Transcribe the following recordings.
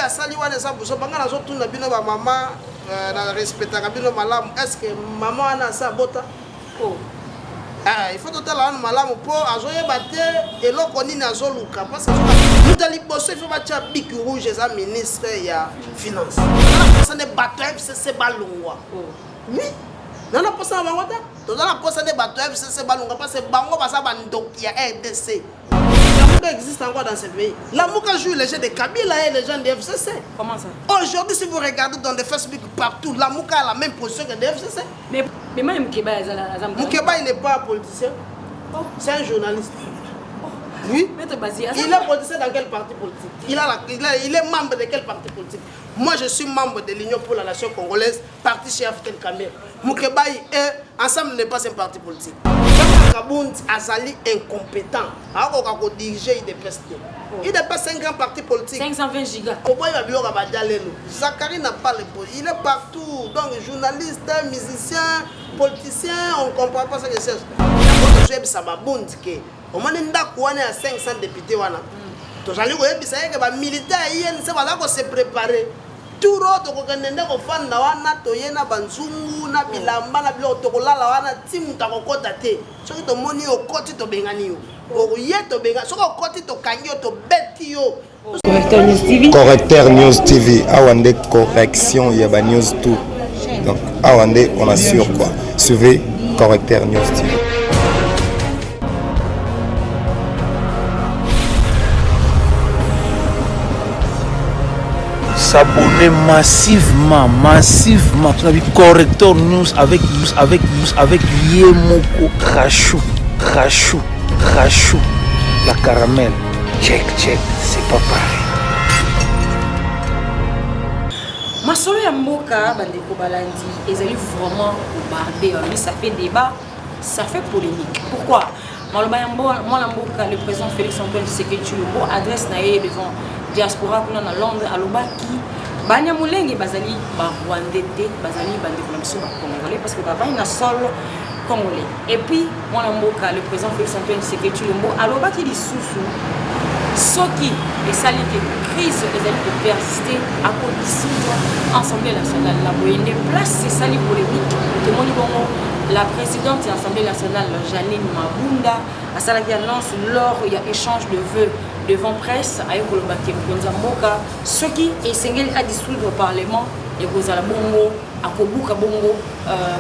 Oyo asali wana eza buzoba. Ngai nazotuna bino bamama, na respectaka bino malamu, est ce que mama wana asa abota? Oh. Ah, il faut totala wana malamu, mpo azoyeba te eloko nini azoluka, parce que moto ya liboso il faut batya bic rouge eza ministre ya finance. Toza na posa nde bato ya FCC balongwa. Oh. Oui, nana posa na bango te. Toza na posa nde bato ya FCC balongwa, parce que bango baza bandoki ya RDC. Lamuka existe encore dans ce pays? Lamuka joue le jeu de Kabila et les gens de FCC. Comment ça? Aujourd'hui, si vous regardez dans des Facebook partout, Lamuka a la même position que le FCC. Mais Mike Mukeba aza Mukeba, il n'est pas politicien. Oh. C'est un journaliste. Oui. Maître Basile, Il est politicien dans quel parti politique? Il, a la, il, a, il est membre de quel parti politique? Moi, je suis membre de l'Union pour la nation congolaise, parti chez Africain Kamerhe. Mukebayi est, ensemble n'est pas un parti politique. Kabund azali incompétent. Akoka kodiriger UDPS te. UDPS, c'est un grand parti politique. 520 gigas. Koboya biloko badia lelo. Zakari n'a pas le il est partout. Donc journaliste, musicien, politicien, on ne comprend pas ce que c'est. Yango tozoyebisa babundi ke omoni ndako wana ya 500 député wana, tozali koyebisa ye ke bamilitaire ya UNC baza kose préparer. Tour oyo tokokende nde kofanda wana, toye na banzungu na bilamba na biloko, tokolala wana ti moto akokɔta te. Soki tomoni yo okɔti, tobengani yo. Oye, tobenga. Soki okɔti, tokangi yo, tobeti yo. Correcteur News TV. Correcteur News TV, awa nde correction ya ba news tout. Donc awa nde on assure quoi. Suivez Correcteur News TV. S'abonner massivement, massivement. Tu as vu Corrector News avec Yemoko Rachou, Rachou, Rachou, la caramel. Check, check, c'est pas pareil. Masolo ya mboka, bandeko balandi, ezali vraiment kobarde. Balobi ça fait débat, ça fait polémique. Pourquoi? Maloba ya mwana mboka le président Félix Antoine Tshisekedi Tshilombo, adresse na ye devant diaspora kuna na Londres, alobaki Banyamulenge bazali Barwandais te, bazali bandeko na biso Bacongolais, parce que bavandi na sol congolais. Et puis mwana mboka le président Félix Antoine Tshisekedi Tshilombo alobaki lisusu soki esali ke crise ezali kopersiste, akodissoudre Assemblée nationale. Na boye nde place esali polémique. Tomoni bongo la présidente ya Assemblée nationale, Janine Mabunda, asalaki annonce lors ya échange de vœux devant presse. Aye koloba ke mokonzi ya mboka, soki esengeli adissoudre parlement, ekozala bongo akobuka bongo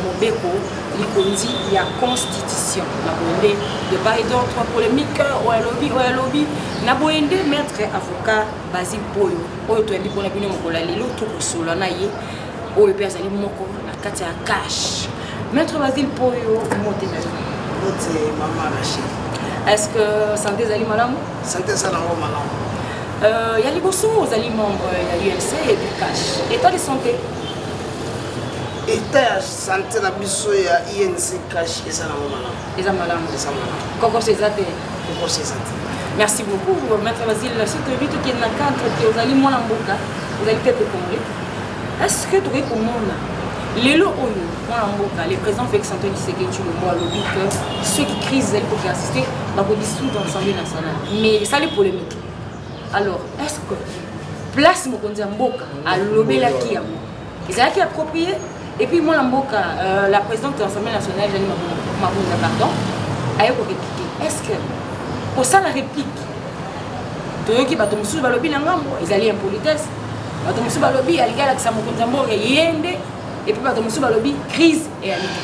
mobeko likonzi ya constitution. Na boye nde de part et d'autre polémique, oyo alobi, oyo alobi. Na boye nde maître avocat Basile Poyo, oyo toyebi mpona bino mokolo ya lelo, tokosolola na ye, oyo mpe azali moko na kati ya CACH. Maître Basile Poyo, mbote na yo. Mbote, mama Rachel. Est ce que santé ezali malamu? Santé eza nango malamu. Ya liboso, ozali membre ya UNC et puis CACH. État de santé? État ya santé na biso ya UNC CACH eza nango malamu. Eza malamu. Eza malamu. Kokoso eza te? Kokoso eza te. Merci beaucoup, maître Basile. Soki toyebi, tokende na cadre te, ozali mwana mboka, ozali peuple congolais. Est ce que tokoki komona lelo oyo mwana mboka le président Félix Antoine Tshisekedi Tshilombo alobi que soki crise ezali kopersiste, bakodissoudre Assemblée nationale, mais esali polémique? Alors est ce que place mokonzi ya mboka alobelaki yango ezalaki approprié? Et puis mwana mboka la présidente de l'Assemblée nationale, Janine Mabunda, pardon, aye korépliquer. Est ce que kosala réplique, toyoki bato mosusu balobi na ngambo ezali impolitesse, bato mosusu balobi alingi alakisa mokonzi ya mboka ye nde, et puis bato mosusu balobi crise eyali te?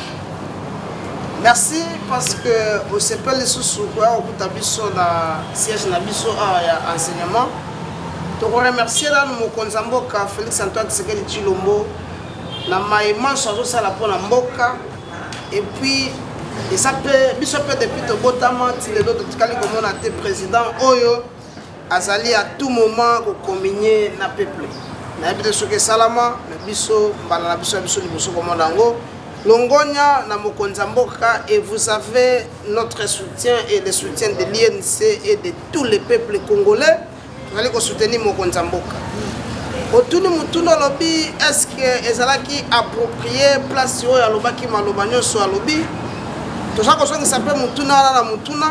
Merci, parce que osepeli lisusu koya kokuta biso na siège na biso awa ya enseignement. Tokoremercier nanu mokonzi ya mboka Félix Antoine Tshisekedi Tshilombo na maye manso azosala mpona mboka. Et puis eza mpe biso mpe, depuis tobotama ti lelo, totikali komona te président oyo azali à tout moment kocommunier na peuple. Nayebi te soki esalama, me biso mbala na biso ya biso liboso komona yango. Longonya na mokonzi ya mboka, et vous avez notre soutien et le soutien de l'UNC et de tous les peuples congolais. Tozali kosoutenir mokonzi ya mboka. Otuni motuna, olobi est ce que ezalaki approprié place oyo alobaki maloba nyonso alobi? Toza kozongisa mpe motuna wana na motuna.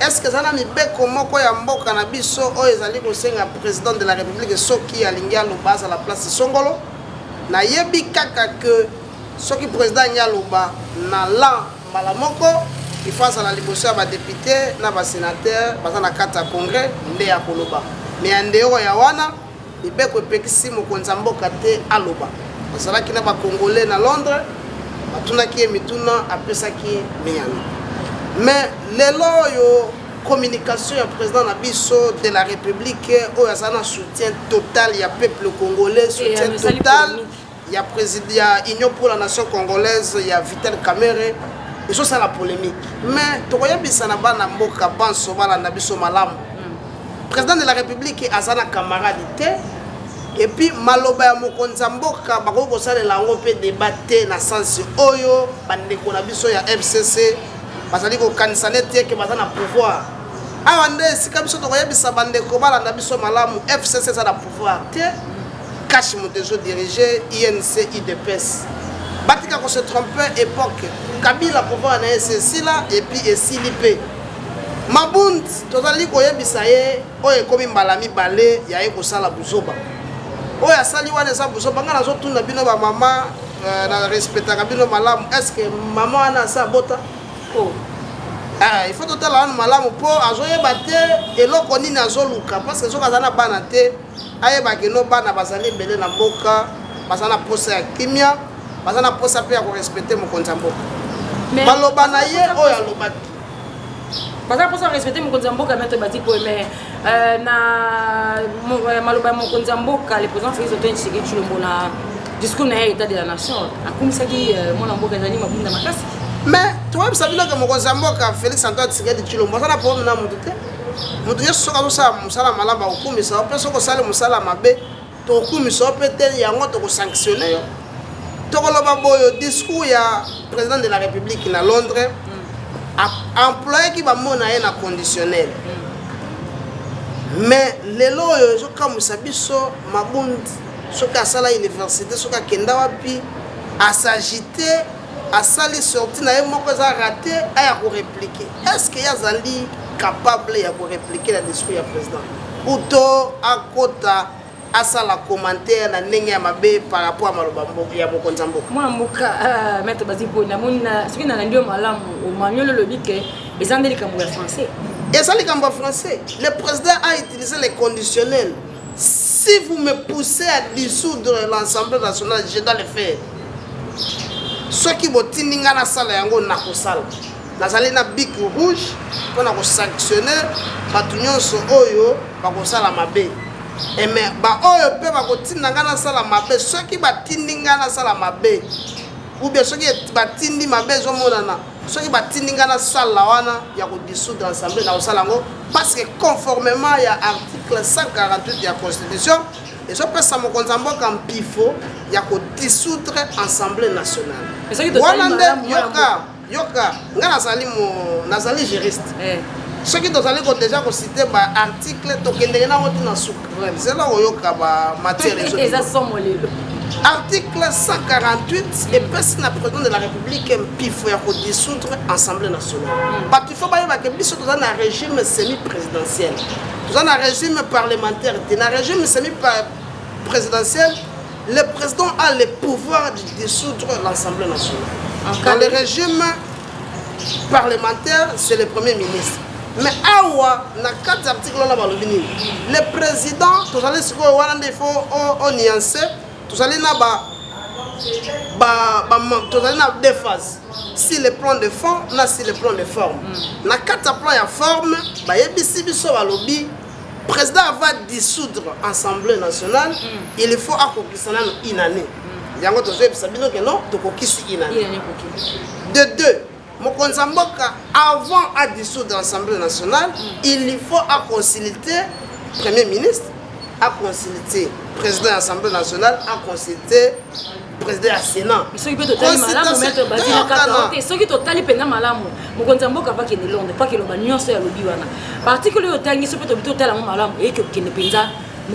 Est-ce que eza na mibeko moko ya mboka na biso oyo ezali kosenga président de la République soki alingi aloba azala place songolo? Nayebi kaka que soki président alingi aloba na lan mbala moko, il faut azala liboso ya badéputé na basénateur baza na kati ya congrès nde ya koloba. Mais ya ndeyoko ya wana, mibeko epekisi mokonzi ya mboka te aloba. Azalaki na bacongolais na Londres, batunaki ye mituna, apesaki miyano. Mais lelo oyo, communication ya président na biso de la République oyo aza na soutien total ya peuple congolais, soutien total ya président ya Union pour la nation congolaise ya Vital Kamerhe, ezosala polémique. Mais tokoyebisa na bana mboka banso balanda biso malamu: président de la République aza na camarade te. Et puis maloba ya mokonzi ya mboka, bakoki kosalela yango mpe débat te na sens oyo bandeko na biso ya FCC bazali kokanisa neti eke baza na pouvoir. Awa nde esika biso tokoyebisa bandeko balanda biso malamu: FCC eza na pouvoir te. CACH moto ezodirige UNC, UDPS. Batika kose tromper. Époque Kabila, pouvoir na ye esi esila, et puis esili mpe. Mabund, tozali koyebisa ye oyo ekomi mbala mibale ya ye kosala buzoba. Oyo asali wana eza buzoba. Ngai nazotuna bino bamama, na respectaka bino malamu, est ce que mama wana asa abota? Oh. Ah, il faut totala wana malamu mpo azoyeba te eloko nini azoluka, parce que soki aza na bana te, ayebaki no bana bazali ebele na mboka, baza na posa ya kimia, baza na posa mpe ya korespecter mokonzi ya mboka. Maloba na ye oyo alobaki. Baza mposa respecter mokonzi ya mboka, maître Bati Poe. Mais na maloba ya mokonzi ya mboka, le président Félix Antoine Tshisekedi Tshilombo, na discours na ye état de la nation, akumisaki mwana mboka ezali Mabunda makasi. Mais toyebisa bino ke mokonzi ya mboka Félix Antoine Tshisekedi Tshilombo aza na problème na motu te. Motu nyonso soki azosala mosala malamu, akokumisa yo. Mpe soki osali mosala mabe, tokokumisa yo mpe te, yango tokosanctionne yo. Tokoloba boyo: discours ya président de la République na Londres, employaki bamona ye na conditionnel. Mais lelo oyo ezokamwisa biso, Mabund soki asala université, soki akenda wapi, asagite, asali sortie na ye moko eza raté, aya korépliquer. Est ce que ye azali capable ya korépliquer na discours ya président ou to akota asala commentaire na ndenge ya mabe par rapport ya maloba ya mokonzi ya mboka? Mwana mboka maître Basi Mpo, namoni soki nalandi yo malamu, omanioli, olobi ke eza nde likambo ya français. Eza likambo ya français. Le président a utilisé les conditionnels: si vous me poussez à dissoudre l'Assemblée nationale, je dois le faire. Soki botindi ngai nasala yango, nakosala. Nazali na bic rouge mpona kosanctionne bato nyonso oyo bakosala mabe. Eme baoyo mpe bakotinda ngai nasala mabe, soki batindi ngai nasala mabe, ou bien soki batindi mabe ezomonana, soki batindi ngai nasala wana ya kodissoudre assemblée, na kosala yango, parce que conformément ya article 148 ya Constitution, ezopesa mokonzi ya mboka mpifo ya kodissoudre Assemblée nationale. Wana nde yoka, yoka, ngai nazali nazali juriste. Soki tozali ko déjà kociter baarticle, tokendeke nango ntina suka. Zela koyoka bamatière. Eza somo lelo. Article 148 epesi na président de la République mpifo ya kodissoudre Assemblée nationale. Bato ifo bayebake biso toza na régime semi présidentiel, toza na régime parlementaire te. Na régime semi présidentiel, le président a le pouvoir de dissoudre l'Assemblée nationale. Dans le régime parlementaire, c'est le Premier ministre. Mais awa na kati article wana balobi nini? Le président, tozali sikoyo wana nde il faut onuance. Tozali na tozali na deux phases: sur le plan de fond na sur le plan de forme. Na kati ya plan ya forme, bayebisi biso, balobi président va dissoudre Assemblée nationale, il faut akokisa nano une année. Yango tozoyebisa bino ke non, tokokisi une année. De deux, mokonzi ya mboka, avant adissoudre l'Assemblée nationale, il faut aconsulter Premier ministre, aconsulter président ya Assemblée nationale, aconsulter président ya Sénat. Soki mpe totali malamu, maître Basile, te, soki totali mpenza malamu, mokonzi ya mboka akende Londres mpo akeloba nyonso ya lobi wana, baarticle oyo otangi, so mpe tobi totala yango malamu, eyeki kokende mpenza,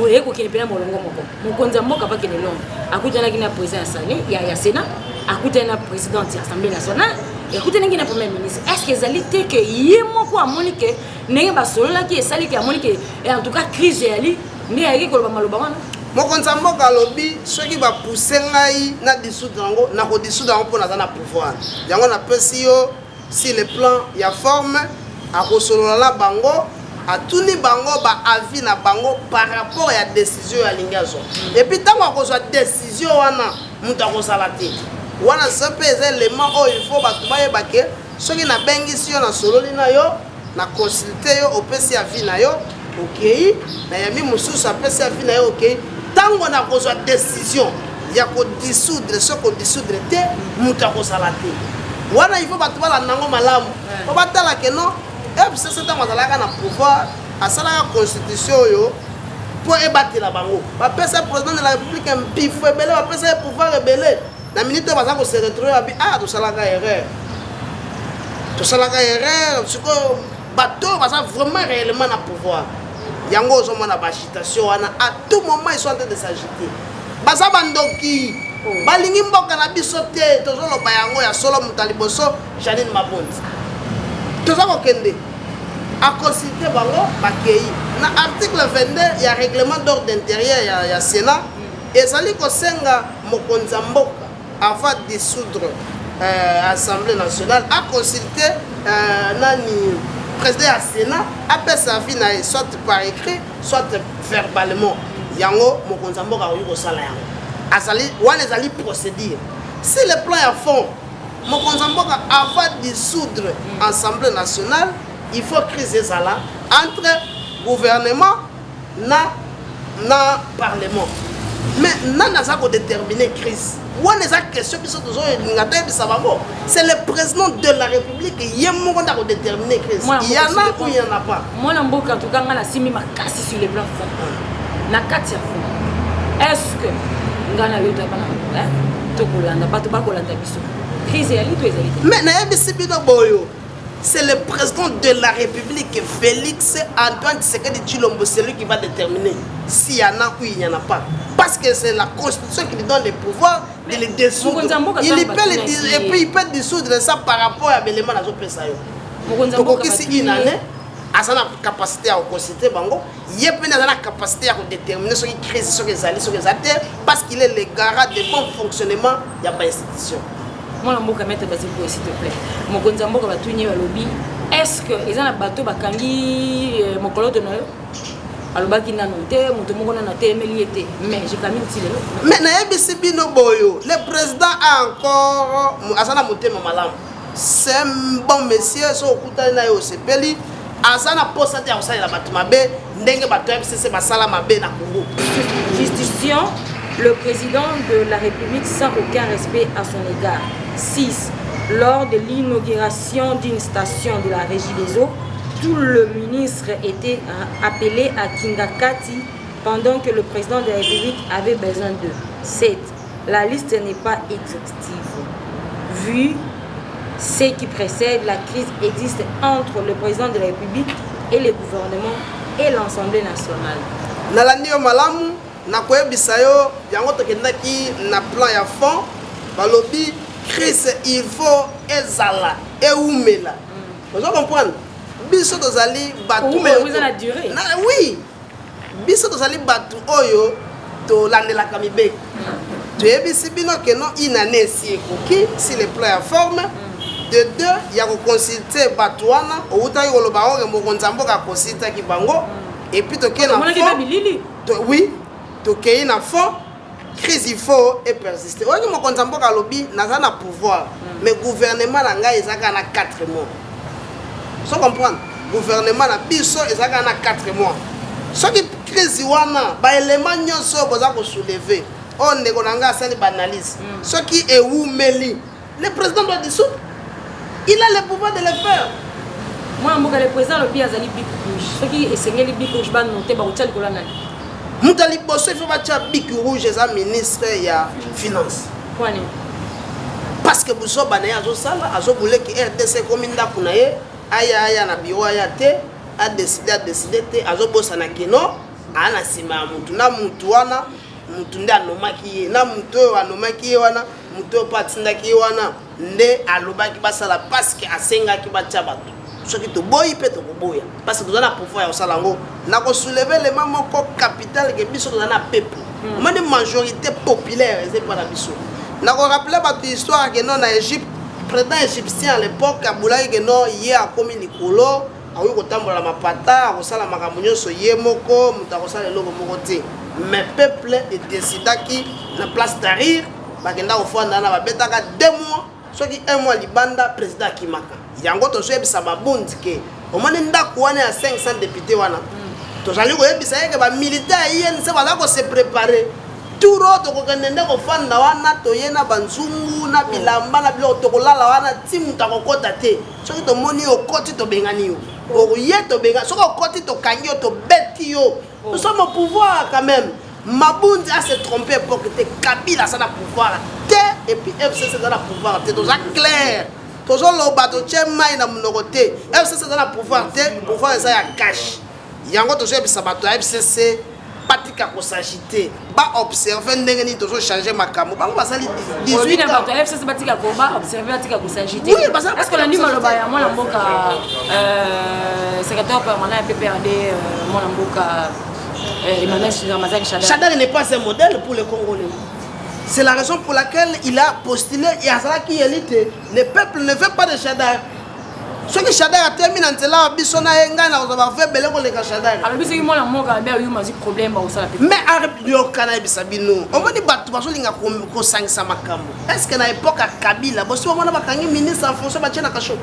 eye kokende mpenza molongo moko. Mokonzi ya mboka akende Londres, akutanaki na président ya Sénat, akutani na présidente ya Assemblée nationale. Ekutanaki na premier ministre. Est ce que ezali te ke ye moko amoni ke ndenge basololaki esali ke amoni ke eh, en tout cas crise eyali nde ayaki koloba maloba wana? Mokonzi ya mboka alobi soki bapousse ngai na dissoudre yango, nakodissoudre yango mpo naza na pouvoir. Yango napesi yo sur le plan ya forme, akosolola na bango, atuni bango ba avis na bango par rapport ya décision oyo alingi azwa. Et puis ntango akozwa décision wana, moto akozala te wana. Se mpe eza élément oyo il faut bato bayeba ke soki nabengisi yo, nasololi na yo, na consulte yo, opesi avis na yo, okei, nayambi mosusu, apesi avis na yo, okei, ntango nakozwa décision ya kodissoudre, soki kodissoudre te, moto akozala te wana. Il faut bato balanda yango malamu po batala ke non, FCC ntango azalaka na pouvoir, asalaka constitution oyo mpo ebatela bango. Bapesa président de la République mpifo ebele, bapesa ye pouvoir ebele. Na minute oyo baza kose retrouver, babi: "Ah, tosalaka erreur, tosalaka erreur." Sikoyo bato oyo baza vraiment réellement na pouvoir, yango ozomona baagitation wana. À tout moment ils sont en train de s'agiter. Baza bandoki, balingi mboka na biso te. Tozoloba yango ya solo. Moto ya liboso, Janine Mabondi. Toza kokende aconsulte bango, bakei na article 22 ya règlement d'ordre intérieur ya Sénat. Ezali kosenga mokonzi ya mboka, avant dissoudre Assemblée nationale, aconsulte nani, président ya Sénat, apesa avis na ye, soit par écrit, soit verbalement. Yango mokonzi ya mboka akoki kosala yango. Azali wana, ezali procédure. Sur le plan ya fond, mokonzi ya mboka, avant dissoudre Assemblée nationale, il faut crise ezala entre gouvernement na parlement. Mais nani aza kodéterminer crise wana? Eza question biso tozolinga toyebisa bango. C'est le président de la République ye moko nde akodéterminer crise. Il y en a ou il y en a pas. Mwana mboka, en tout cas nga nasimi makasi sur le plan fond. Na kati ya fond, est ce que nga na yo toyaba na tokolanda, bato bakolanda biso, crise eyali to ezali te? Mais nayebisi bino boyo: c'est le président de la République, Félix Antoine Tshisekedi Tshilombo, c'est lui qui va déterminer s'il y en a ou il n'y en a pas. Parce que c'est la Constitution qui lui donne le pouvoir de le dissoudre. Il peut le, et puis il peut dissoudre ça par rapport à l'élément nazopesa yo. Tokokisi une année, aza na capacité ya koconsulte bango. Ye mpe aza na capacité ya kodéterminer soki crise soki ezali, soki eza te, parce qu'il est le garant de bon fonctionnement ya bainstitution. Mwana mboka, maître Basile, s'il te plaît, mokonzi ya mboka, batuni ye, balobi: est ce que eza na bato bakangi mokolo to na yo? Alobaki nano te, moto moko nano atelemeli ye te, mais Gécamines ti lelo. Mais nayebisi bino boyo: le président a encore, aza na motema malamu, c'est un bon monsieur. So okutani na ye, osepeli. Aza na posa te ya kosalela bato mabe ndenge bato ya FCC basala mabe na Congo. Justifiant le président de la République sans aucun respect à son égard. 6. Lors de l'inauguration d'une station de la Régie des eaux, tout le ministre était appelé à Kingakati pendant que le président de la République avait besoin d'eux. 7. La liste n'est pas exhaustive. Vu ce qui précède, la crise existe entre le président de la République et le gouvernement et l'Assemblée nationale. Nalandi yo malamu. Nakoyebisa yo yango, tokendaki na plan ya fond. Balobi crise il faut ezala, ewumela. Ozo comprendre, biso tozali bato Owumela, oyo eza na durée. Oui, biso tozali bato oyo tolandelaka mibeko. Toyebisi bino ke non, une année esi ekoki sur le plan ya forme. De deux, ya koconsulte bato wana outaki koloba oke mokonzi ya mboka aconsultaki bango. Et puis tokei na omonaki fond. Mpe bilili. Oui, tokei na fond, crise il faut epersiste. Oyoki mokonzi ya mboka alobi: "Naza na pouvoir, mais gouvernement na ngai eza kaka na 4 mois." So comprendre, gouvernement na biso eza kaka na 4 mois. Soki crise wana, baélément nyonso oyo boza kosoulever, oyo ndeko na ngai asali baanalyse, soki ewumeli, le président doit dissoudre. Il a le pouvoir de le faire. Mwana mboka, le président alobi azali bic rouge. Soki esengeli bic rouge banote, bakotia likolo ya nani? Moto ya liboso ifo batya bic rouge eza ministre ya finance. Kwani? Parce que buzoba na ye azosala, azobuleki RDC ekomi ndako na ye. Aya, aya na biro, aya te, adécider, adécider te. Azobosana keno aa na nsima ya mutu na mutu wana, mutu nde anomaki ye na mutu oyo anomaki ye wana, mutu oyo mpe atindaki ye wana. Nde alobaki basala parce que asengaki batia bato. Soki toboyi mpe tokoboya parce que toza na pouvoir ya kosala yango. Na kosouleve lema moko capital ke biso toza na peuple. Omoni majorité populaire eza epa na biso. Na korappeler bato histoire ke non, na Égypte, président égyptien à l'époque abulaki ke non, ye akomi likolo, akoki kotambola na mapata, akosala makambo nyonso ye moko, moto akosala eloko moko te. Mais peuple edécidaki na place Tahrir, bakenda kofanda na babetaka 2 mois, soki un mois libanda, président akimaka. Yango tozoyebisa babundi ke omoni ndako wana ya 500 député wana, tozali koyebisa ye ke bamilitaire ya UNC baza kose préparer. Tour oyo tokokende nde kofanda wana, toye na banzungu na bilamba na biloko, tokolala wana ti moto akokɔta te. Soki tomoni yo okɔti, tobengani yo. Oye, tobenga. Soki okɔti, tokangi yo, tobeti yo. Nous sommes au pouvoir quand même. Mabundi a se trompé époque te. Kabila aza na pouvoir te et puis FCC eza na pouvoir te. Toza clair, tozoloba, totie mai na monoko te. FCC eza na pouvoir te, pouvoir eza ya cash. Yango tozoyebisa bato ya FCC batika kos'agiter, baobserve ndenge nini tozochange makambo. Bango basali 18 ans. Bato ya FCC batika baobserve, batika kos'agiter. Oui, baza- Est ce que olandi maloba ya mwana mboka secrétaire permanent ya PPRD, mwana mboka Emmanuel Ramazani Shadary? Shadary n'est pas un modèle pour les Congolais. C'est la raison pour laquelle il a postulé et azalaki élite. Le peuple ne veut pas de Shadary. Soki Shadary atemi na nzela ya biso na ye, ngai nakozwa bavoix ebele koleka Shadary. Alobi soki mwana mboka Albert Yuma azwi problème, bakosala pe. Mais yoka, nayebisa bino, omoni bato bazolinga kosangisa makambo. Est ce que na époque ya Kabila bosi bamona bakangi ministre en fonction, batie na cachot?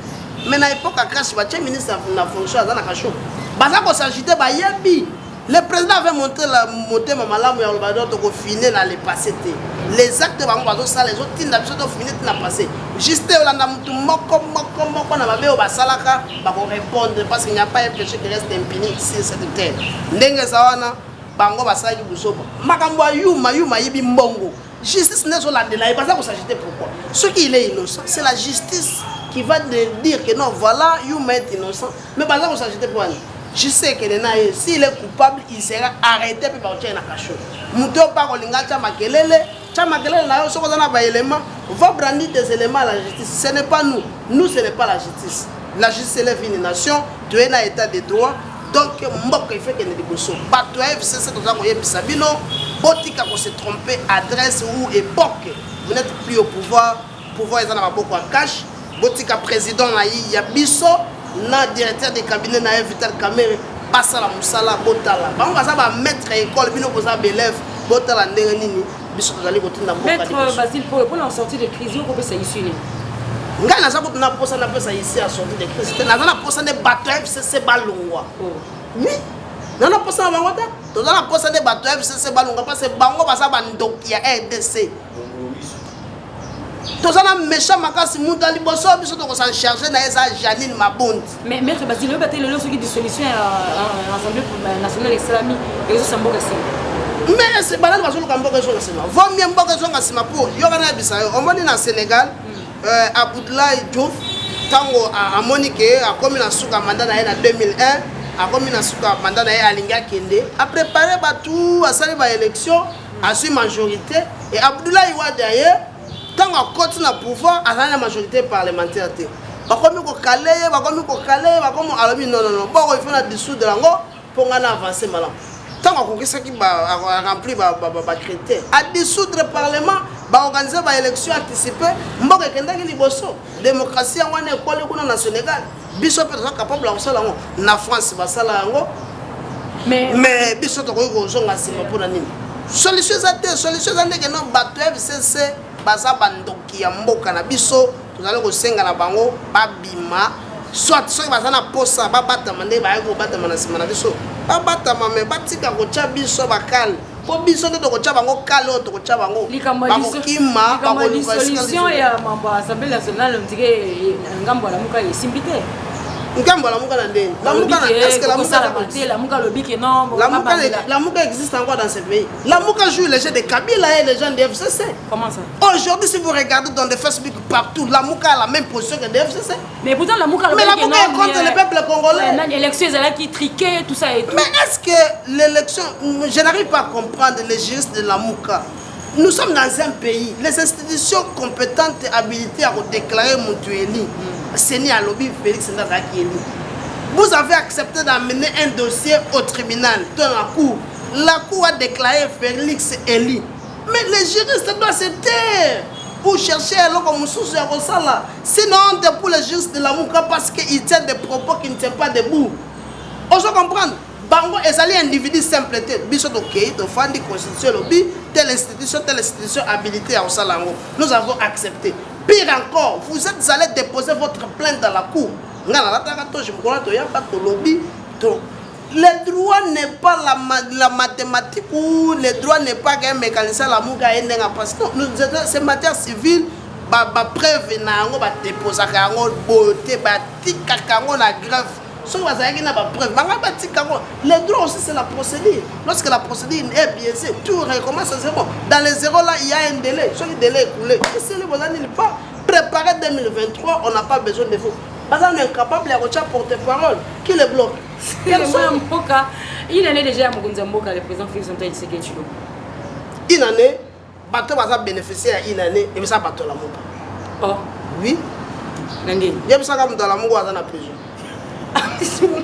Mais na époque ya CACH, batie ministre na fonction, aza na cachot. Baza kos'agiter, bayebi le président avait montré la motema malamu ya koloba donc tokofine na le passé te. Les actes bango bazosala ezotinda biso tofine te na passé. Juste olanda motu moko moko moko na mabe oyo basalaka, bakorépondre, parce qu'il n'y a pas un péché qui reste impuni sur cette terre. Ndenge eza wana, bango basalaki buzoba. Makambo ya Yuma, Yuma ayibi mbongo, justice nde ezolandela ye. Baza kos'agiter pourquoi? Soki il est innocent, c'est la justice qui va de dire que non, voilà, Yuma est innocent. Mais baza kos'agiter po wana justice ekende na ye. S'il est coupable, il sera arrêté mpe bakotia ye na cachot. Moto oyo mpa kolinga tia makelele, tia makelele na yo. Soki oza na baélément, va brandir des éléments à la justice. Ce n'est pas nous. Nous, ce n'est pas la justice. La justice élève une nation. Toye na état de droit, donc mboka il faut ekende liboso. Bato ya FCC, toza koyebisa bino, botika kose tromper adresse ou époque. Vous n'êtes plus au pouvoir, pouvoir eza na maboko ya CACH. Botika président na ye ya biso na directeur de cabinet na ye Vital Kamerhe basala mosala. Botala bango, baza bamaître ya école, bino boza baélève. Botala ndenge nini biso tozali kotinda mboka Maître liboso. Basile Poyo, mpona sortie de crise, okopesa issue nini? Ngai naza kutu na posa napesa issue ya sortie de crise te. Naza na posa nde bato ya FCC balongwa. Oui, naza na posa na bango te. Toza na posa nde bato ya FCC balongwa, parce bango baza bandoki ya RDC. Toza na méchant makasi. Moto ya liboso biso tokosan charge na ye eza Janine Mabundi. Mais maître Basile, oyeba te lelo soki dissolution ya Assemblée nationale esalami, ezosa mboka nsima? Mais banani bazoluka mboka ezonga nsima? Vaut mieux mboka ezonga nsima pour yoka nayebisa yo. Omoni na Sénégal, Abdoulaye Diouf, ntango amoni ke akomi na suka mandat na ye na 2001, akomi na suka mandat na ye, alingi akende, aprépare bato, asali baélection, azwi majorité. Et Abdoulaye Wade aye, ntango akoti na pouvoir, azali na majorité parlementaire te. Bakomi kokale ye, bakomi kokale ye, bakomi, alobi: "Non, non, non, boko il faut na dissoudre yango mpo ngai na avance malamu." Ntango akokisaki, arempli bacritère, adissoudre parlement, baorganize baélection anticipé, mboka ekendaki liboso. Démocratie yango wana ekoli kuna na Sénégal. Biso mpe toza capable ya kosala yango. Na France basala yango. Mais biso tokoki kozonga nsima mpona nini? Solution eza te. Solution eza ndenge no bato ya FCC baza bandoki ya mboka na biso. Tozali kosenga na bango babima, soit soki baza na posa babatama ndenge bayaki kobatama na nsima na biso, babatama, me batika kotya biso bakale, mpo biso nde tokotya bango kale. Oyo tokotya bango, bakokima. Bakoluka solution ya mambo ya Assemblée nationale. On dirait ngambo ya Lamuka esimbi te. Ngambo ya Lamuka na ndeni? Lamuka alobi ke non. Lamuka existe encore dans ce pays? Lamuka joue le jeu de Kabila et les gens de FCC. Comment ça? Aujourd'hui, si vous regardez dans des Facebook partout, Lamuka a la même position que des FCC. Mais pourtant Lamuka Mais Lamuka est contre le peuple congolais. Élection ezalaki truqué, tout ça et tout. Mais est-ce que l'élection, je n'arrive pas à comprendre les juristes de Lamuka. Nous sommes dans un pays, les institutions compétentes habilitées à déclarer mutu élu. CENI alobi Félix nde azalaki élu. Vous avez accepté d'amener un dossier au tribunal, dans la cour. La cour a déclaré Félix élu. Mais les juristes doivent se taire pour chercher eloko mosusu ya kosala. Sinon, honte pour les juristes de Lamuka parce qu'ils tiennent des propos qui ne tiennent pas debout. Ozo comprendre? Bango ezali individu simple te. Biso tokei tofandi, constitution elobi telle institution, telle institution habilité ya kosala yango. Nous avons accepté. Pire encore, vous êtes allé déposer votre plainte dans la cour. Nga nalataka toge mokolo toyaka tolobi to le droit n'est pas la mathématique ou le droit n'est pas qu'un mécanicien Lamuka ye ndenge apasi. Non, nous, c'est matière civile, bapreuve na yango badeposaka yango boye te, batikaka yango na greffe. Soki bazalaki na bapreuve banga batika yango. Le droit aussi, c'est la procédure. Lorsque la procédure est biaisée, tout recommence à zéro. Dans les zéro là, il y a un délai. Soki délai écoulé, esili, boza nini pas préparer 2023. On n'a pas besoin de vous. Baza incapable ya kotia porte-parole qui le bloque. Mwana mboka, une année déjà ya mokonzi ya mboka, le président Félix Antoine Tshisekedi Tshilombo. Une année, bato baza bénéficiaire ya une année, ebisa bato ya Lamuka. Oh. Oui. Na ndeni? Yebisaka moto ya Lamuka aza na prison.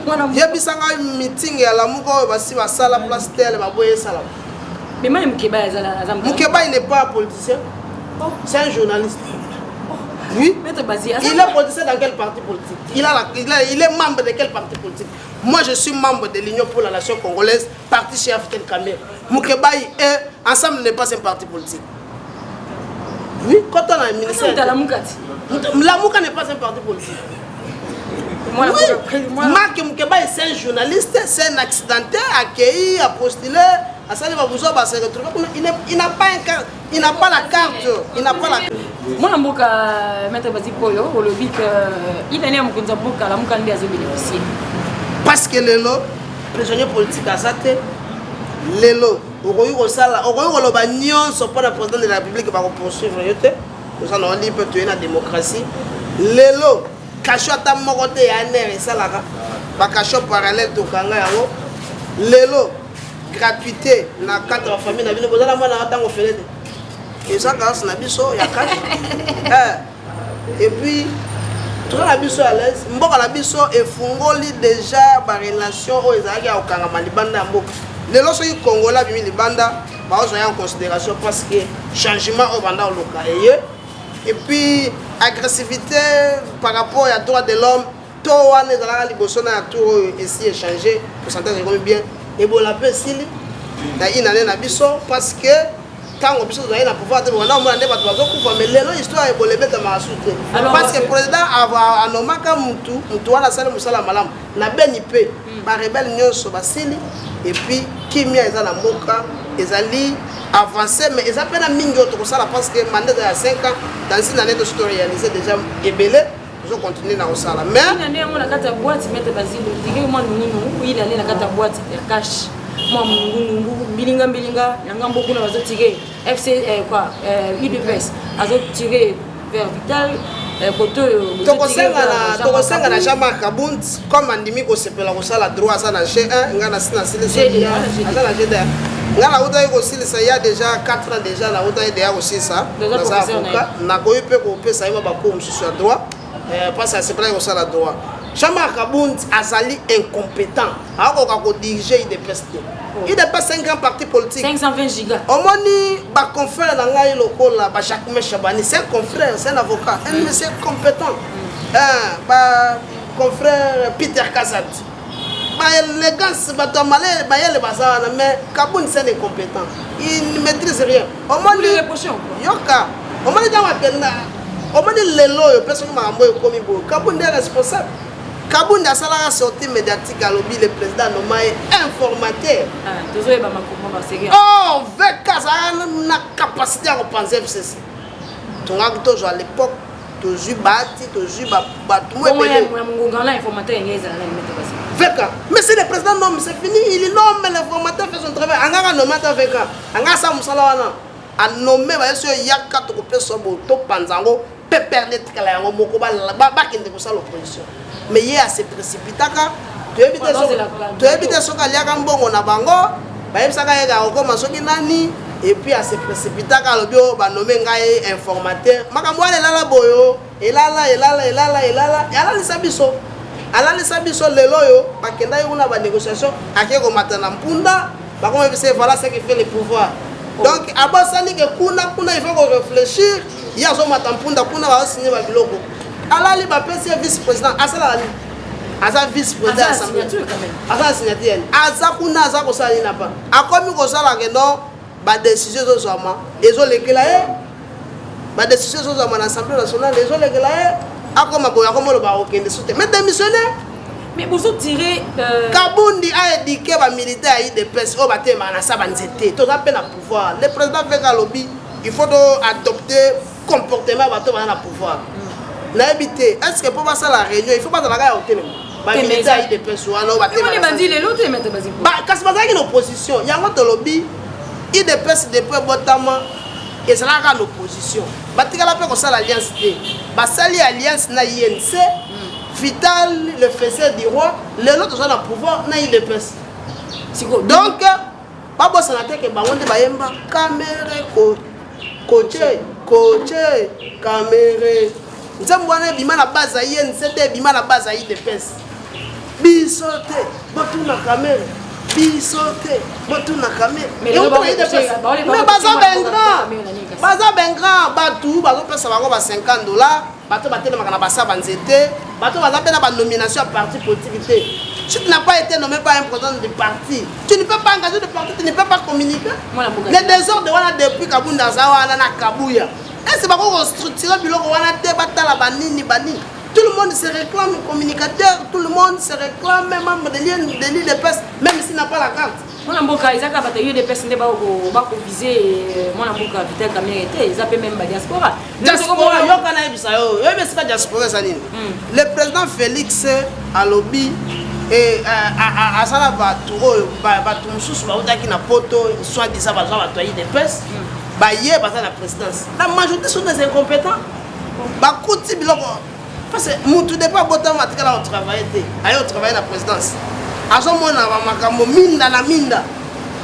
Mwana mboka. Yebisanga meeting ya Lamuka oyo basi basala place tele, baboye esala. Mais Mike Mukebayi aza Mukebayi n'est pas politicien. Oh. C'est un journaliste. Oui. Maître Basile, Il est politicien dans quel parti politique? Il, a la, il, a, il est membre de quel parti politique? Moi, je suis membre de l'Union pour la nation congolaise, parti chez Africain Kamerhe. Mukebayi est, Ensemble n'est pas un parti politique. Oui, quand on a un ministère. Lamuka ti. Lamuka n'est pas un parti politique. Moi, Oui. moi, Marc Mukebayi, c'est un journaliste, c'est un accidenté, accueilli, a postulé, à ça, il va vous avoir, se retrouver. Il n'a pas un carte, il n'a pas la carte, il n'a pas la Mwana mboka, maître Basile Mpoyo, olobi que une année ya mokonzi ya mboka, Lamuka nde azobénéficie. Parce que lelo prisonnier politique aza te. Lelo okoki kosala, okoki koloba nyonso mpona président de la République, bakopoursuivre yo te. Toza na oli mpe toye na démocratie. Lelo cachot ata moko te ya ANR esalaka bacachot parallèle, tokanga yango. Lelo gratuité na cadre ya famille na bino, bozala mwana ntango fele te, eza grâce na biso ya cash. Et puis toza na biso à l'aise. Mboka na biso efungoli déjà barelation oyo ezalaki ya kokangama libanda ya mboka. Lelo soki Congolais abimi libanda, bazwa ya en considération parce que changement oyo banda koluka eye. Et puis agressivité par rapport ya droit de l'homme to wana ezalaka liboso na ya tour oyo esi échange, pourcentage ekomi bien. Ebola mpe esili na une année na biso, parce que ntango biso tozali na pouvoir te, banda omona nde bato bazokufa. Mais lelo histoire Ebola ebetamaka su te, parce que président anomaka mutu, mutu wana asali mosala malamu. Na Beni mpe barebele nyonso basili. Et puis kimia eza na mboka, ezali avancé, mais eza mpe na mingi oyo tokosala, parce que mandat eza ya 5 ans. Dans une année tosi toréalise déjà ebele, tozocontinue na kosala, mais Une année yango na kati ya boîte, maître Basile, tike mwa nununu. Une année na kati ya boîte ya cash, mwa mungunungu, mbilinga mbilinga na ngambo kuna bazotire FC quoi, UDPS azotire vers Vital, kote oyo. Tokosenga na Jean-Marc Kabund, comme andimi kosepela kosala droit, aza na G1, ngai nasi nasilisa, aza na G2, ngai nautaki kosilisa ya déjà 4 ans déjà, nautaki deya kosilisa, naza avocat. Nakoki mpe kopesa ye mwa bacours mosusu ya droit parce asepelaki kosala droit. Jean-Marc Kabund azali incompétent, akoka kodirige UDPS te. UDPS, un grand parti politique. 520 giga. Omoni baconfrère na ngai lokola bajacquemain Shabani, c'est un confrère, c'est un avocat, un monsieur compétent, baconfrère Peter Kazadi, baélégance, bato ya mayele baza wana. Mais Kabund, c'est un incompétent, il ne maîtrise rien. Omoni, yoka, omoni ntango akenda, omoni lelo oyo mpe soki makambo oyo ekomi boye, Kabund est responsable. Kabund asalaka sortie médiatique, alobi le président anoma ye informateur. Oh, VK azalaka na capacité ya kopanza FCC. Tongaki tozwa à l'époque, tozwi bati, tozwi bato mo ebele. VK, mais si le président nomme, c'est fini. Il nomme, l'informateur fait son travail. Angaka nomme ata VK, anga asala mosala wana, anome bayeso oyo yaka, tokopesa boye, topanza yango mpe perde, etikala yango moko, bakende kosala opposition. Mais ye ase précipitaka. Toyebi te soki aliaka mbongo na bango, bayebisaka ye kaka kokoma soki nani. Et puis ase précipitaka, alobi oyo banome ngai informateur. Makambo wana elala boyo, elala, elala, elala, elala, alalisa biso, alalisa biso. Lelo oyo bakendaki kuna banégociation, ake komata na mpunda, bakomebisa. Voilà ce qui fait le pouvoir. Donc abosani ke kuna kuna il faut koréfléchir. Ye azomata mpunda kuna, bazosinye babiloko, alali, bapesi ye vice président. Asalaka nini? Aza vice président. Aza na signature quand même. Aza na signature yani aza kuna, aza kosala nini? Apa akomi kosala ke non, badécision ezozwama, ezolekela ye. Badécision ezozwama na Assemblée nationale, ezolekela ye. Akoma boye, akoma oloba akokende so te, mais démissionnaire. Mais bozotire Kabundi aéduquer bamilitaire ya UDPS oyo batelemaka na sa banzete. Toza mpe na pouvoir. Le président veka alobi il faut to adopter comportement ya bato baza na pouvoir. Nayebi te, est ce que mpo basala réunion, il faut bazalaka ya kotelema, bamilitaire ya UDPS wana oyo emoni bandi lelo te, maître Basile? Kasi bazalaki na opposition. Yango tolobi UDPS depuis ebotama ezalaka kaka na opposition. Batikala mpe kosala alliance te. Basali alliance na UNC, Vital le faiseur du roi. Lelo toza na pouvoir na UDPS. Sikoyo donc babosana te ke bango nde bayemba Kamerhe koche koche Kamerhe. Nzembo wana ebima na base ya UNC te, ebima na base ya UDPS. Biso te, botuna Kamerhe. Biso te, botuna Kamerhe. Mais lelo Mais baza baingrat, baza baingrat. Bato bazopesa bango ba 50 $, bato batelemaka na basa banzete, bato baza mpe na banomination ya parti politique te. Si tu n'as pas été nommé par un président de parti, tu ne peux pas engager de parti, tu ne peux pas communiquer. Mwana mboka. Le désordre wana depuis Kabunda aza wana na Kabuya, ese bakoki kostructure biloko wana te? Batala banini banini, tout le monde se réclame communicateur, tout le monde se réclame membre de l'UDPS, même s'il n'a pas la carte. Mwana mboka, eza kaka bato ya UDPS nde bakovise mwana mboka Vital Kamerhe te, eza mpe même badiaspora. Diaspora, yoka, nayebisa yo, oyebi esika diaspora eza nini? Le président Félix alobi asala bato oyo bato mosusu bautaki na Poto, soit disant bazwa bato ya UDPS, baye baza na présidence. La majorité sont des incompétents. Bakuti biloko parce que mutu depuis abotama atikala kotravaille te. Aye kotravaille na présidence, azomona bamakambo minda na minda.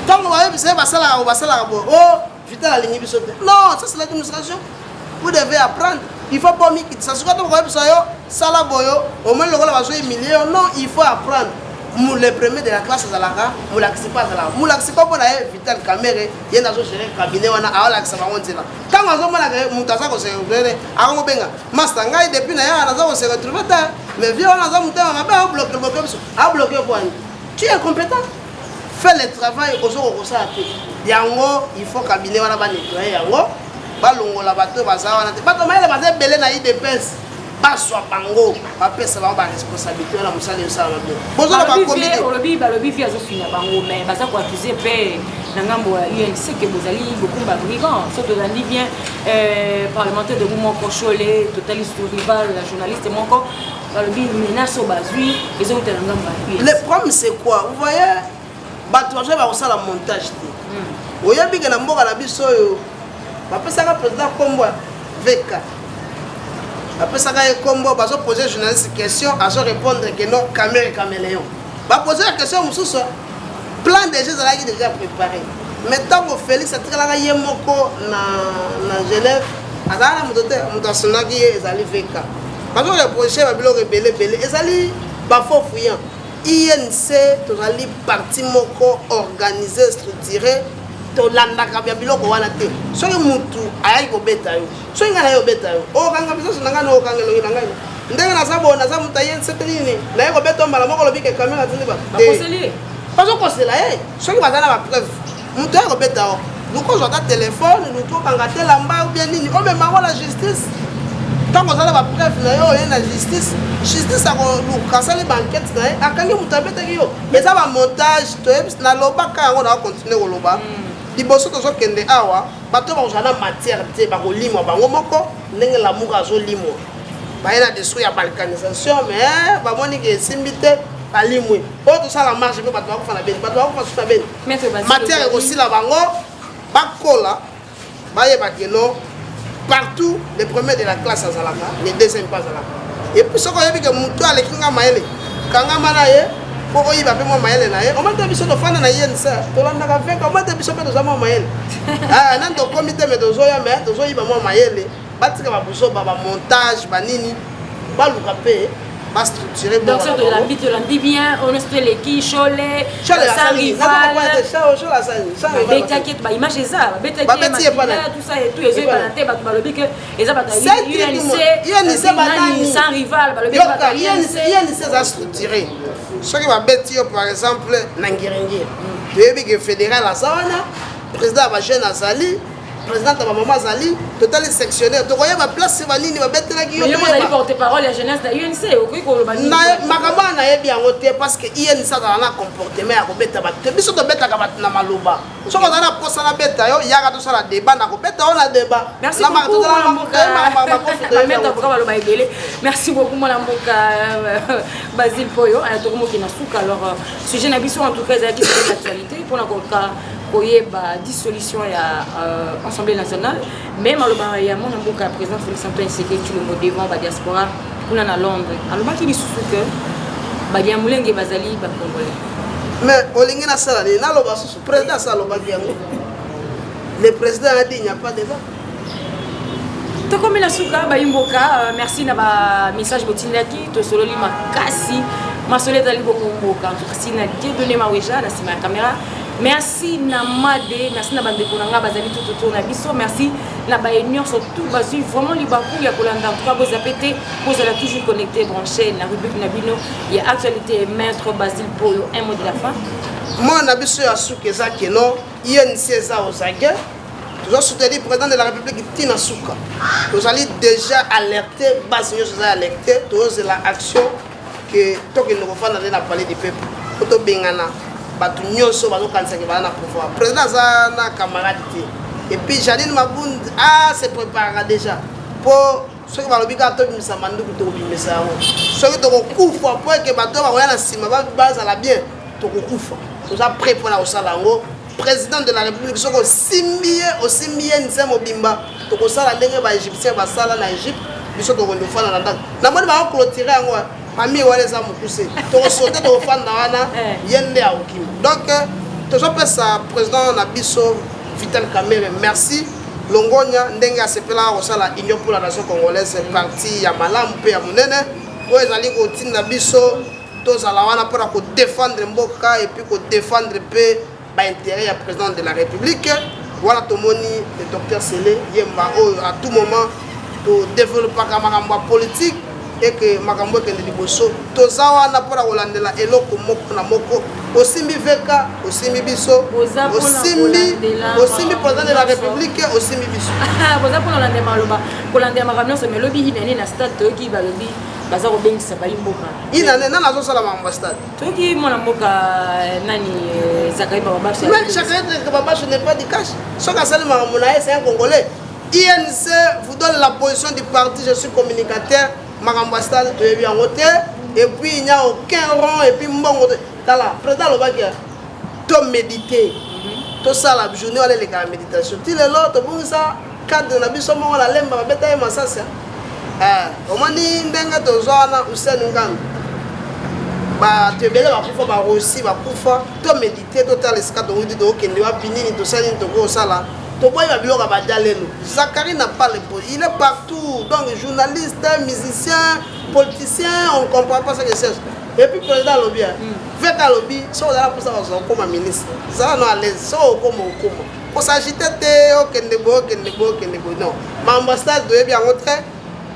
Ntango bayebisa ye basalaka, basalaka boye, o Vital alingi biso te. Non, ça c'est l'administration, vous devez apprendre. Il faut pas mikitisa. Soki ata bakoyebisa yo sala boyo, omoni lokola bazo humilie yo. Non, il faut apprendre. Le premier de la classe azalaka molakisi mpe azalaka molakisi mpo na ye Vital Kamerhe. Ye nde azogere cabinet wana, aolakisa bango nzela. Ntango azomonaka ye moto aza kose retrouver, akomobenga master. Ngai depuis na ye naza kose retrouver te, mais vieux wana aza motema mabe, abloke bloke biso, abloke kwani. Tu es incompétent, fais le travail. Ozokoka kosala te yango. Il faut cabinet wana banettoye yango, balongola bato baza wana te. Bato mayele baza ebele na UDPS, bazwa bango, bapesa bango baresponsabilité wana, mosala ezosalama bien. Bozoloba Balobi olobi, balobi vieux azofina bango, mais baza koaccuse mpe na ngambo ya UNC ke bozali bokumba brigand. So tozali bien parlementaire debout moko Shole, totali sur rival la journaliste moko, balobi menace oyo bazwi ezouta na ngambo ya UNC. Le problème, c'est quoi? Vous voyez, bato bazoi bakosala montage te. Oyebi ke na mboka na biso oyo bapesaka président nkombo ya VK, bapesaka ye nkombo. Bazopose journaliste question, azorépondre ke non, Kamerhe caméléon. Bapose ya question mosusu, plan déjà ezalaki déjà préparé. Mais ntango Félix atikalaka ye moko na Genève, azalaka na moto te. Moto asundaki ye ezali VK. Bazoreproche babiloko ebele ebele, ezali bafaux fuyant. UNC tozali parti moko organisé, structuré. Tolandaka ya biloko wana te. Soki mutu ayaki kobeta yo, soki ngai naye kobeta yo, okanga bisoso na ngai na okanga elongi na ngai ndenge naza boye, naza moto aye nsete nini, naye kobeta yo mbala moko, olobi ke Kamerhe atindi bato. Bakoseli ye. Bazokosela ye. Soki baza na bapreuve, moto aye kobeta yo, luka ozwa ata telefone, luka okanga te lamba ou bien nini, omema yango na justice. Ntango oza na bapreuve na yo, oye na justice, justice akoluka, asali baenquête na ye, akangi moto abetaki yo. Eza bamontage. Toyebi, nalobaka yango, na continue koloba. Liboso tozokende awa, bato bakozala na matière te, bakolimwa bango moko ndenge Lamuka azolimwa. Baye na discours ya balkanisation, mais bamoni ke esimbi te, balimwe. Oyo tosala marche mpe bato bakufa na Beni, bato bakufa susu na Beni. Maître Basile, matière ekosila bango, bakola, bayeba ke non, partout le premier de la classe azalaka, le deuxième mpe azalaka. Et puis soki oyebi ke motu aleki nga mayele, kangama na ye. Mpo oyiba mpe mwa mayele na ye. Omoni te biso tofanda na INC, tolandaka VK, omoni te biso mpe toza mwa mayele. Ah, nani tokomi te mais tozoya mais tozoyiba mwa mayele. Batika ba buzoba, ba montage, ba nini, baluka mpe ba structurer Donc ça tolandi tolandi bien, on est eleki Shole, sans rival. Babetaki ba image eza, babetaki tout ça et tout ezoyebana te bato balobi que eza bato ya UNC, UNC banani sans rival balobi bato ya UNC. UNC eza structuré. Soki babeti yo par exemple na Ngiringiri, toyebi ke fédéral aza wana, président ya ba jeune azali, présidente ya bamama azali, totali sectionnaire, tokoyeba place banini babetelaki yo. Ozali porte parole ya jeunesse na UNC, okoki koloba makambo wana? Nayebi yango te parce que UNC azala na comportement ya kobeta bato te. Biso tobetaka bato na maloba. Soki ozali na posa nabeta yo, yaka tosala débat, na kobeta yo na débat. Merci beaucoup baloba ebele. Merci beaucoup mwana mboka Basile Poyo. Tokomoki na suka. Alors sujet na biso en tout cas ezalaki sur l'actualité mpona koka koyeba dissolution ya Assemblée nationale, mais maloba ya mwana mboka ya président Félix Antoine Tshisekedi Tshilombo devant badiaspora kuna na Londres, alobaki lisusu ke Banyamulenge bazali bacongolais. Mais olingi nasala nini? Naloba susu? Président asa alobaki yango, le président a dit il n'y a pas débat. Tokomi na suka bayimboka. Merci na bamessage botindaki. Tosololi makasi, masolo ezali bongo mboka. Merci na Dieudonné Maweja na nsima ya caméra, merci na Made, merci na bandeko na nga bazali tout autour na biso, merci na baye nyonso tout bazwi vraiment libaku ya kolanda. En tout cas bozape te, bozala toujours connecté, branché na rubrique na bino ya actualité. Maître Basile Poyo, un mot de la fin. Mwana na biso ya suka eza keno UNC eza ozage, tozosoutenir président de la République ntina suka. Tozali déjà alerté, base nyonso eza alerté, tozozela action ke tokende kofanda nde na palais du peuple po tobengana bato nyonso bazokanisaki baza na pouvoir. Président aza na camarade te. Et puis Janine Mabund a se préparera déjà po soki balobi kaka tobimisa manduku, tokobimisa yango. Soki tokokufa po eke bato bakoya na nsima bazala bien, tokokufa. Toza prêt mpona kosala yango. Président de la République, soki osimbi ye, osimbi ye nse mobimba. Tokosala ndenge baégyptien basala na Égypte. Biso tokondi kofanda na ndako, namoni bakoclôturer yango, famille wana eza mokuse, tokosote, tokofanda wana, ye nde akokima. Donc tozopesa président na biso Vital Kamerhe merci, longonya ndenge asepelaka kosala Union pour la nation congolaise, parti ya malamu mpe ya monene oyo ezali kotinda biso tozala wana mpona kodéfendre mboka et puis kodéfendre mpe baintérêt ya président de la République. Wana tomoni le docteur Sele Yemba oyo à tout moment todéveloppaka makambo ya politique eke makambo ekende liboso. Toza wana mpona kolandela eloko moko na moko. Osimbi VK, osimbi biso, osimbi, osimbi président de la République, osimbi biso. Boza mpona kolandela maloba, kolandela makambo nyonso. Mais lobi inane na stade, toyoki balobi baza kobengisa bayi mboka. Inane nani azosala makambo ya stade? Toyoki mwana mboka nani, Zakari Bababaswe. Mais Zakari Bababaswe n'est pas du cash. Soki asali makambo na ye, c'est un Congolais. UNC vous donne la position du parti, je suis communicateur. Makambo ya stade toyebi yango te. Et puis il n'y a aucun rond et puis mbongo te. Tala, président alobaki to méditer, tosala journée wana elekaka méditation. Ti lelo tobungisa cadre na biso moko na Lemba, babeta ye masasi. Omoni ndenge tozwa wana Hussein Ngandu, bato ebele bakufa, barosi bakufa. To méditer, totala esika towuti, tokokende wapi, nini tosali, nini tokosala. Toboyi babiloko ya badia lelo. Zakari n'a pas le, il est partout, donc journaliste, musicien, politicien, on ne comprend pas ce que cherche. Et puis président alobi, veka alobi, soki ozala mposa bazwa okóma ministre, zala no à l'aise. Soki okóma, okóma, kosagite te, okende boye, okende boye, okende boye. Non, makambo ya stade toyebi yango te.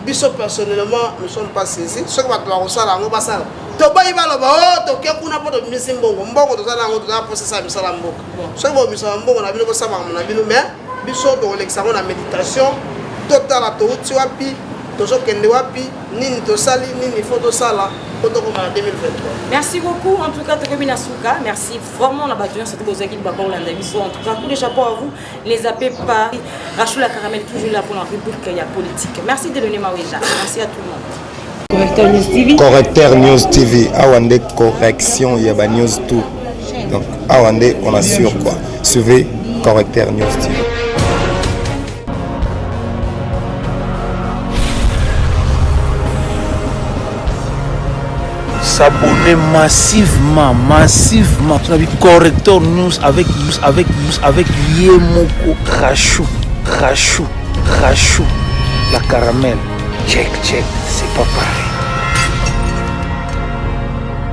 Biso personnellement nous sommes pas saisis. Soki bato bakosala yango, basala. Toboyi baloba o toke kuna mpo tobimisi mbongo. Mbongo toza na yango, toza mposa esala misala mboka. Soki bomisaka mbongo na bino, bosala makambo na bino, mais biso tokolekisa yango na méditation. Totala touti wapi, tozokende wapi, nini tosali, nini faut tosala mpo tokoma na 2023. Merci beaucoup. En tout cas tokomi na suka. Merci vraiment na bato nyonso to bozwaki libaka kolanda biso. En tout cas coup de chapeau à vous, les zappez pas. Rachou la Caramel toujours là pour la rubrique ya politique. Merci de donner Maweja, merci à tout le monde. Correcteur News TV. Correcteur News TV, awa nde correction ya ba news tout. Donc awa nde on assure quoi. Suivez Correcteur News TV. S'abonner massivement, massivement. Corrector News avec avec avec ye moko Rachou, Rachou, Rachou, la caramel. Check, check, c'est pas pareil.